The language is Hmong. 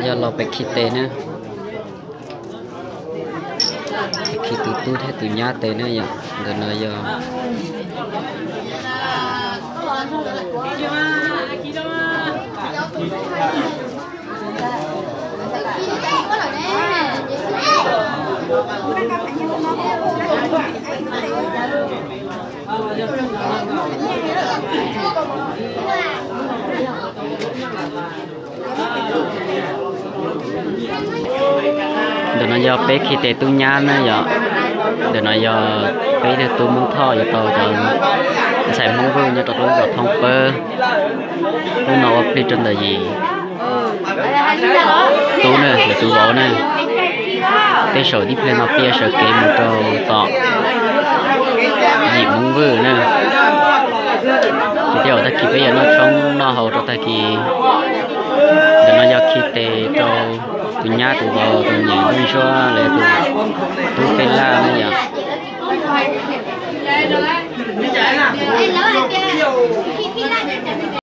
Yog los pem khi tes na, khi tus tub thiab tus nyab tes na yom. Ntawm no yog Ntawm no yog peb khi tes tub nyab na yom. Ntawm no yog peb tug tub Hmoob Thoj yuav tau cov ntxhais Hmoob Vwj nyob rau lub zos Thoob Pawb. Hnub no ua plig rau ntawm yim tub na, yim tub vauv na. Peb saum tib pliag no peb yuav sawv kev mus rau tom yim Hmoob Vwj na. Ces tej zaum tag kis peb yuav noj tshoob noj haus rau tag kis. Ntawm no yog khi tes rau tus nyab tus vauv, tus niam Nkauj Ntsuab los yog tus tub Peb Laj na yom.